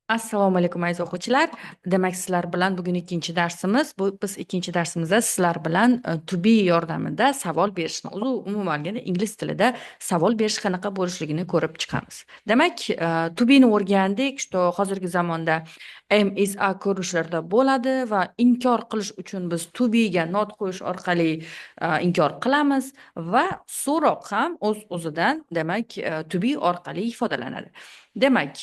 Assalomu alaykum, aziz o'quvchilar. Demak, sizlar bilan bugun ikkinchi darsimiz. Bu biz ikkinchi darsimizda sizlar bilan to be yordamida savol berishni, o'zi umuman olganda ingliz tilida savol berish qanaqa bo'lishligini ko'rib chiqamiz. Demak, to be'ni o'rgandik, что hozirgi zamonda am, is, are ko'rinishlarda bo'ladi va inkor qilish uchun biz to be'ga not qo'yish orqali inkor qilamiz va so'roq ham o'z o'zidan, demak, to be orqali ifodalanadi. Demak,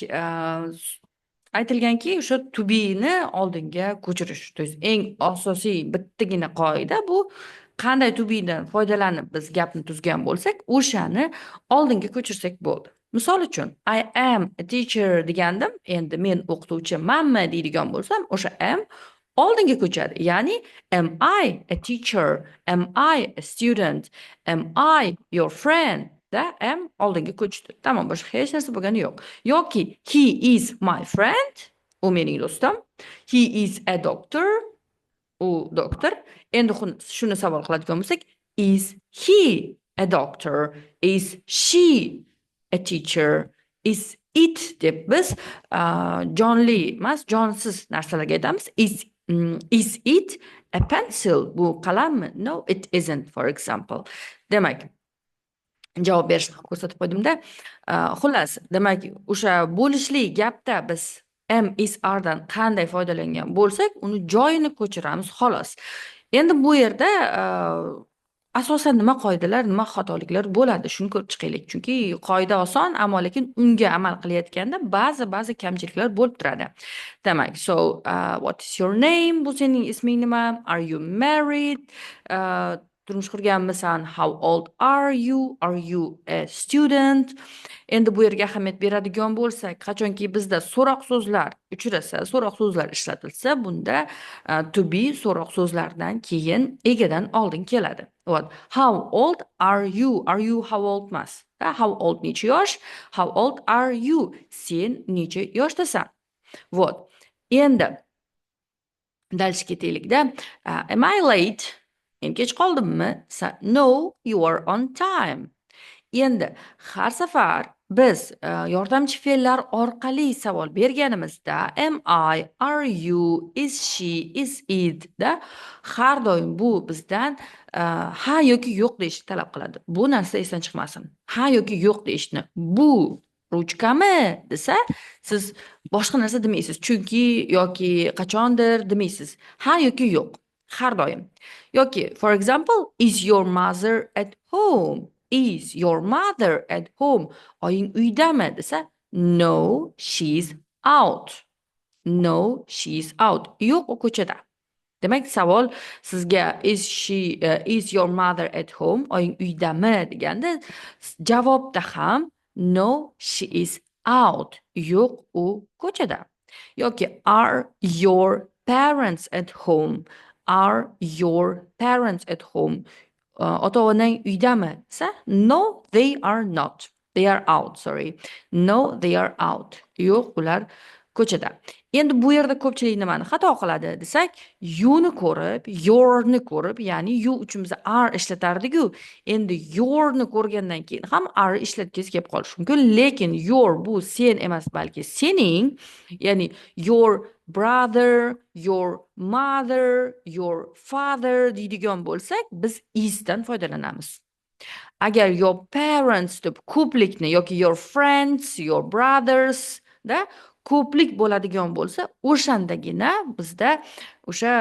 aytilganki, o'sha to be'ni oldinga ko'chirish, то есть eng asosiy bittagina qoida bu: qanday to be'dan foydalanib biz gapni tuzgan bo'lsak, o'shani oldinga ko'chirsak bo'ldi. Misol uchun, "I am a teacher" degandim. Endi "Men o'qituvchimanmi?" deydigan bo'lsam, o'sha am oldinga ko'chadi, ya'ni "Am I a teacher?" "Am I a student?" "Am I your friend?" Da am oldinga ko'chdi, tamom, boshqa hech narsa bo'lgani yo'q. Yoki "He is my friend", u mening do'stim. "He is a doctor", u doktor. Endi shuni savol qiladigan bo'lsak, "Is he a doctor?" "Is she a teacher?" "Is it" deb biz jonli emas, jonsiz narsalarga aytamiz. Is it a pencil? Bu qalammi? "No, it isn't", for example. Demak, javob berishni ham ko'rsatib qo'ydimda. Xullas, demak, o'sha bo'lishli gapda biz am, is, aredan qanday foydalangan bo'lsak, uni joyini ko'chiramiz, xolos. Endi bu yerda asosan nima qoidalar, nima xatoliklar bo'ladi, shuni ko'rib chiqaylik, chunki qoida oson, ammo lekin unga amal qilayotganda ba'zi ba'zi kamchiliklar bo'lib turadi. Demak, so "What is your name?" Bu sening isming nima? "Are you married?" Turmush qurganmisan? "How old are you?" "Are you a student?" Endi bu yerga ahamiyat beradigan bo'lsak, qachonki bizda so'roq so'zlar uchrasa, so'roq so'zlar ishlatilsa, bunda to be so'roq so'zlardan keyin, egadan oldin keladi. Вот, "How old are you?" Are you how old emas. How old necha yosh, how old are you, sen necha yoshdasan? Вот, endi дальше ketaylikda. "Am I late?" Men kech qoldimmi? "No, you are on time." Endi har safar biz yordamchi fe'llar orqali savol berganimizda, am I, are you, is she, is it da, har doim bu bizdan ha yoki yo'q deyishni talab qiladi. Bu narsa esdan chiqmasin. Ha yoki yo'q deyishni. "Bu ruchkami?" desa, siz boshqa narsa demaysiz. Chunki yoki qachondir demaysiz. Ha yoki yo'q. Har doim. Yoki, for example, "Is your mother at home?" "Is your mother at home?" "Oying uydami?" desa, "No, she's out." "No, she's out." Yo'q, u ko'chada. Demak, savol sizga "Is your mother at home?" "Oying uydami?" deganda, javobda ham "No, she is out." Yo'q, u ko'chada. Yoki "Are your parents at home?" "Are your parents at home?" "Ota onang uydami?" desa, "No, they are not." They are out, sorry. "No, they are out." Yo'q, ular ko'chada. Endi bu yerda ko'pchilik nimani xato qiladi desak, you'ni ko'rib, yourni ko'rib, ya'ni you uchun biz are ishlatardik-ku. Endi yourni ko'rgandan keyin ham are ishlatgingiz kelib qolishi mumkin, lekin your bu sen emas, balki sening, ya'ni your brother, your mother, your father deydigan bo'lsak, biz isdan foydalanamiz. Agar your parents deb ko'plikni yoki your friends, your brothers da ko'plik bo'ladigan bo'lsa, o'shandagina bizda o'sha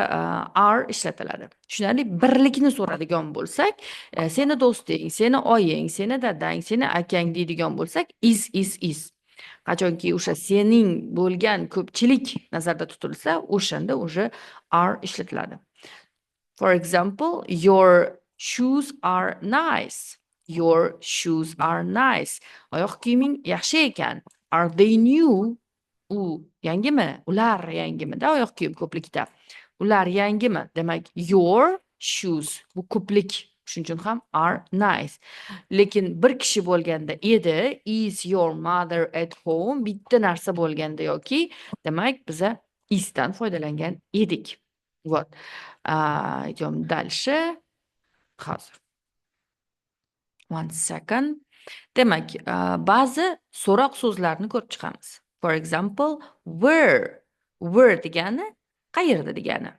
are ishlatiladi. Tushunarli? Birlikni so'radigan bo'lsak, seni do'sting, seni oying, seni dadang, seni akang deydigan bo'lsak, is, is, is. Qachonki o'sha sening bo'lgan ko'pchilik nazarda tutilsa, o'shanda уже are ishlatiladi. For example, "Your shoes are nice." "Your shoes are nice." Oyoq kiyiming yaxshi ekan. "Are they new?" U yangimi? Ular yangimi-da, oyoq kiyim ko'plikda. Ular yangimi? Demak, your shoes bu ko'plik. Shuning uchun ham are nice. Lekin bir kishi bo'lganda edi, "Is your mother at home?" Bitta narsa bo'lganda yoki, demak, biza isdan foydalangan edik. Вот. Идем дальше. Hozir. One second. Demak, ba'zi so'roq so'zlarni ko'rib chiqamiz. For example, where. Where degani qayerda degani.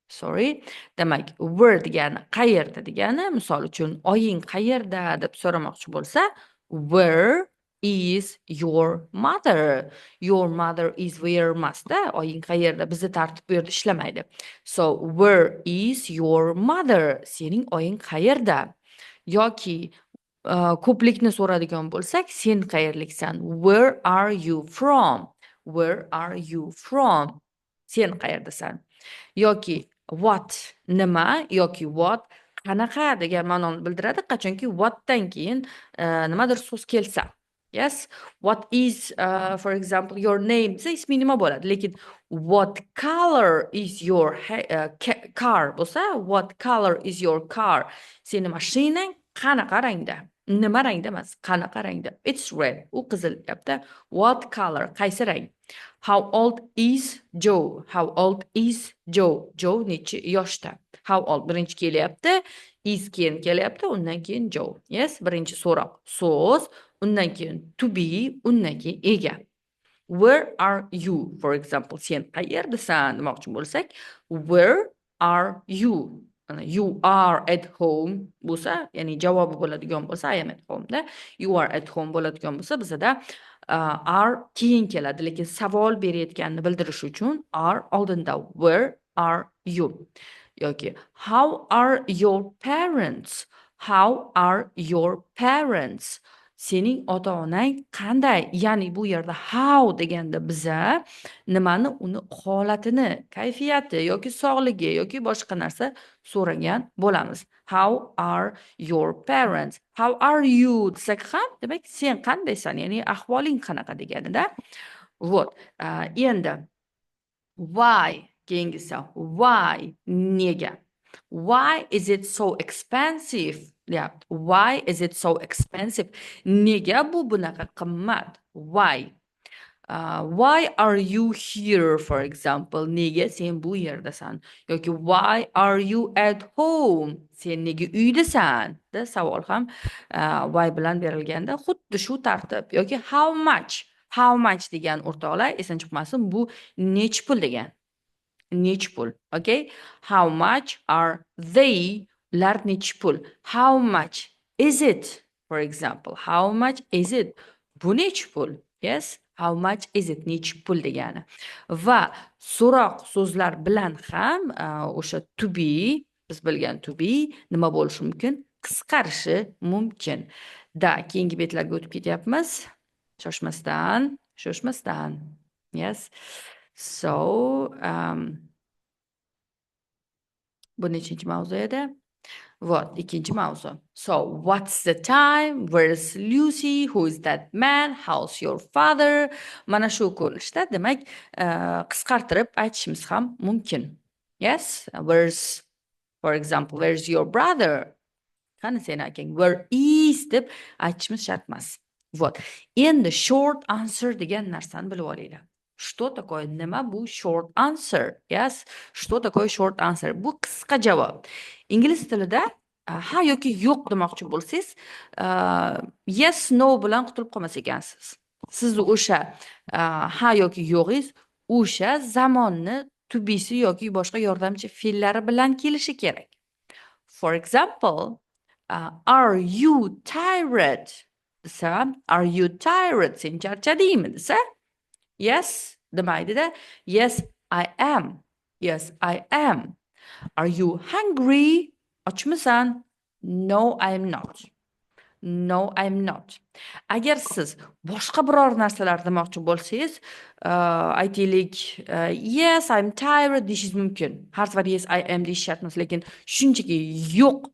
Sorry. Demak, where degani qayerda degani. Misol uchun, oying qayerda deb so'ramoqchi bo'lsa, where is your mother? Your mother is where emasda. Oying qayerda? Bizda tartib bu yerda ishlamaydi. So, where is your mother? Sening oying qayerda? Yoki ko'plikni so'radigan bo'lsak, sen qayerliksan? Where are you from? Where are you from? Sen qayerdasan? Yoki what, nima, yoki what, qanaqa degan ma'noni bildiradi, qachonki whatdan keyin nimadir so'z kelsa. Yes, what is, for example, your name desa, isming nima bo'ladi? Lekin what color is your car bo'lsa, what color is your car? Seni mashinang qanaqa rangda? Nima rangda emas, qanaqa rangda? It's red. U qizil deyapti. What color? Qaysi rang? How old is Joe? How old is Joe? Joe necha yoshda? How old birinchi kelyapti, is keyin kelyapti, undan keyin Joe. Yes, birinchi so'roq so'z, undan keyin to be, undan keyin ega. Where are you? For example, sen qayerdasan demoqchi bo'lsak, where are you? Mana, you are at home bo'lsa, ya'ni javobi bo'ladigan bo'lsa, I am at home da. You are at home bo'ladigan bo'lsa, bizada are keyin keladi, lekin savol berayotganini bildirish uchun are oldinda. Where are you? Yoki how are your parents? How are your parents? Sening ota-onang qanday? Ya'ni bu yerda how deganda biza nimani, uni holatini, kayfiyati yoki sog'ligi yoki boshqa narsa so'ragan bo'lamiz. How are your parents? How are you desak ham, demak, sen qandaysan, ya'ni ahvoling qanaqa deganida. Вот. Endi why keyingisi. Why, nega? Why is it so expensive? Deyapti. Why is it so expensive? Nega bu bunaqa qimmat? Why? Why are you here, for example? Nega sen bu yerdasan? Yoki why are you at home? Sen nega uydasan? Da savol ham why bilan berilganda xuddi shu tartib. Yoki how much? How much degan, o'rtoqlar, esdan chiqmasin, bu nechi pul degan. Nechi pul? Okay? How much are they? Ular nechi pul? How much is it? For example, how much is it? Bu nechi pul? Yes? How much is it? Nechi pul degani. Va so'roq so'zlar bilan ham o'sha to be, biz bilgan to be nima bo'lishi mumkin? Qisqarishi mumkin. Da, keyingi betlarga o'tib ketyapmiz. Shoshmasdan, shoshmasdan. Yes. So, bu nechinchi mavzu edi? Вот, ikkinchi mavzu. So, what's the time? Where's Lucy? Who is that man? How's your father? Mana shu ko'rinishda, demak, qisqartirib aytishimiz ham mumkin. Yes, where's, for example, where's your brother? Qani seni akang? Where is deb aytishimiz shart emas. Вот. Endi short answer degan narsani bilib olinglar. Что такое? Nima bu short answer? Yes. Что такое short answer? Bu qisqa javob. Ingliz tilida ha yoki yo'q demoqchi bo'lsangiz, yes, no bilan qutulib qolmas ekansiz. Sizni o'sha ha yoki yo'g'ingiz o'sha zamonni to be'si yoki boshqa yordamchi fe'llari bilan kelishi kerak. For example, are you tired? Desa, are you tired? Sen charchadingmi desa, yes demaydida, yes, I am. Yes, I am. Are you hungry? Ochmisan? No, I am not. No, I'm not. Agar siz boshqa biror narsalar demoqchi bo'lsangiz, aytaylik, yes, I'm tired deyishingiz mumkin. Har safar yes, I am deyish shart emas, lekin shunchaki yo'q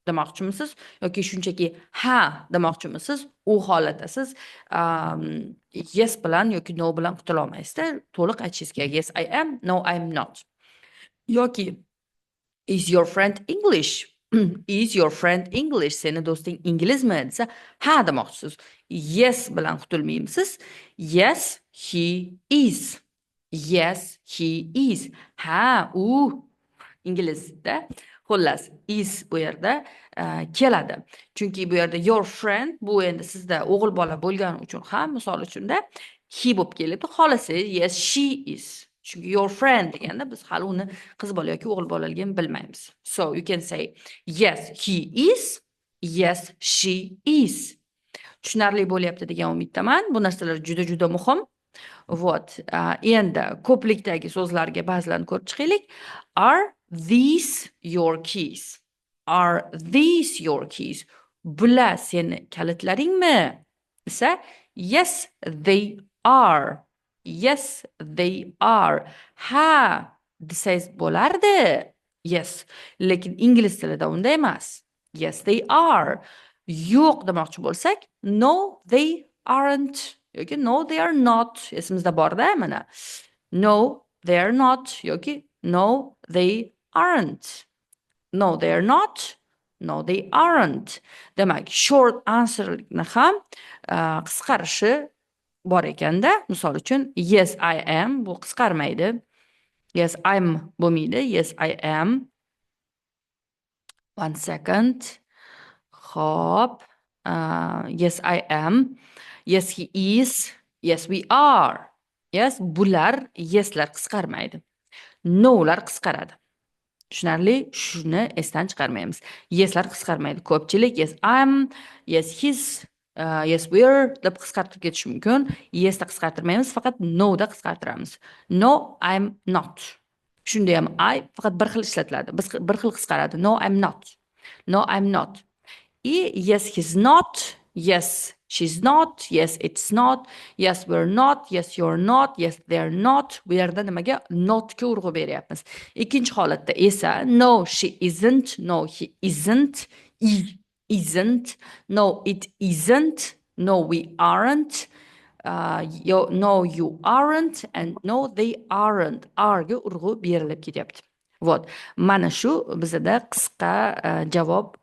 demoqchimisiz yoki shunchaki ha demoqchimisiz, u holatda siz yes bilan yoki no bilan qutula olmaysizda, to'liq aytishingiz kerak. Yes, I am, no, I'm not. Yoki is your friend English? Is your friend English? Seni do'sting inglizmi desa, ha demoqchisiz. Yes bilan qutulmaysiz. Yes, he is. Yes, he is. Ha, u inglizda. Xullas, is bu yerda keladi. Chunki bu yerda your friend, bu endi sizda o'g'il bola bo'lgani uchun ham, misol uchunda He bo'lib kelyapti. Xohlasangiz, yes, she is. Chunki your friend deganda biz hali uni qiz bola yoki o'g'il bolaligini bilmaymiz. So you can say yes, he is, yes, she is. Tushunarli bo'lyapti degan umiddaman. Bu narsalar juda juda muhim. Вот. Endi ko'plikdagi so'zlarga ba'zilarini ko'rib chiqaylik. Are these your keys? Are these your keys? Bular seni kalitlaringmi? Desa, yes, they are. Yes, they are. Ha, desangiz bo'lardi. Yes, lekin ingliz tilida unday emas. Yes, they are. Yo'q demoqchi bo'lsak, no, they aren't yoki no, they are not. Esimizda borda mana. No, they are not yoki no, they aren't. No, they are not. No, they aren't. Demak, short answerni ham qisqarishi bor ekanda. Misol uchun, yes, I am bu qisqarmaydi. Yes, I'm bo'lmaydi. Yes, I am. One second. Xo'p. Yes, I am. Yes, he is. Yes, we are. Yes, bular yeslar qisqarmaydi. No'lar qisqaradi. Tushunarli? Shuni esdan chiqarmaymiz. Yeslar qisqarmaydi. Ko'pchilik yes, I'm, yes, he's, yes, we're deb qisqartirib ketish mumkin. Yesda qisqartirmaymiz, faqat no'da qisqartiramiz. No, I'm not. Shunda ham I faqat bir xil ishlatiladi. Biz bir xil qisqaradi. No, I'm not. No, I'm not. И yes, he's not. Yes, she's not. Yes, it's not. Yes, we're not. Yes, you're not. Yes, they're not. Bu yerda nimaga notga urg'u beryapmiz. Ikkinchi holatda esa no, she isn't. No, he isn't. I isn't. No, it isn't. No, we aren't. No, you aren't. And no, they aren't. Are ga urg'u berilib ketyapti. Вот. Mana shu bizada qisqa javob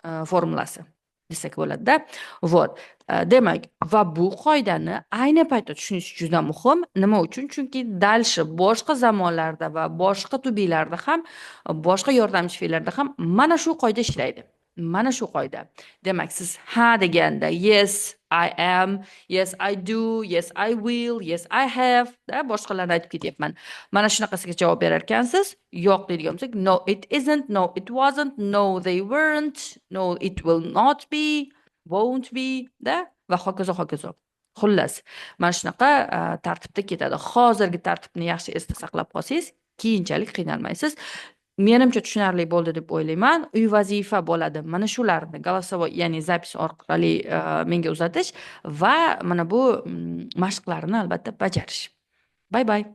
formulasi desak bo'ladida. Вот. Demak, va bu qoidani ayni paytda tushunish juda muhim. Nima uchun? Chunki дальше boshqa zamonlarda va boshqa to belarda ham, boshqa yordamchi fe'llarda ham mana shu qoida ishlaydi. Mana shu qoida. Demak, siz ha deganda yes, I am, yes, I do, yes, I will, yes, I have, da boshqalarni aytib ketyapman. Mana shunaqasiga javob berar ekansiz. Yo'q deydigan bo'lsak, no, it isn't, no, it wasn't, no, they weren't, no, it will not be, won't be, da va hokazo hokazo. Xullas, mana shunaqa tartibda ketadi. Hozirgi tartibni yaxshi esda saqlab qolsangiz, keyinchalik qiynalmaysiz. Menimcha, tushunarli bo'ldi deb o'ylayman. Uy vazifa bo'ladi. Mana shularni голосовой, ya'ni запись orqali menga uzatish va mana bu mashqlarni albatta bajarish. Bye bye.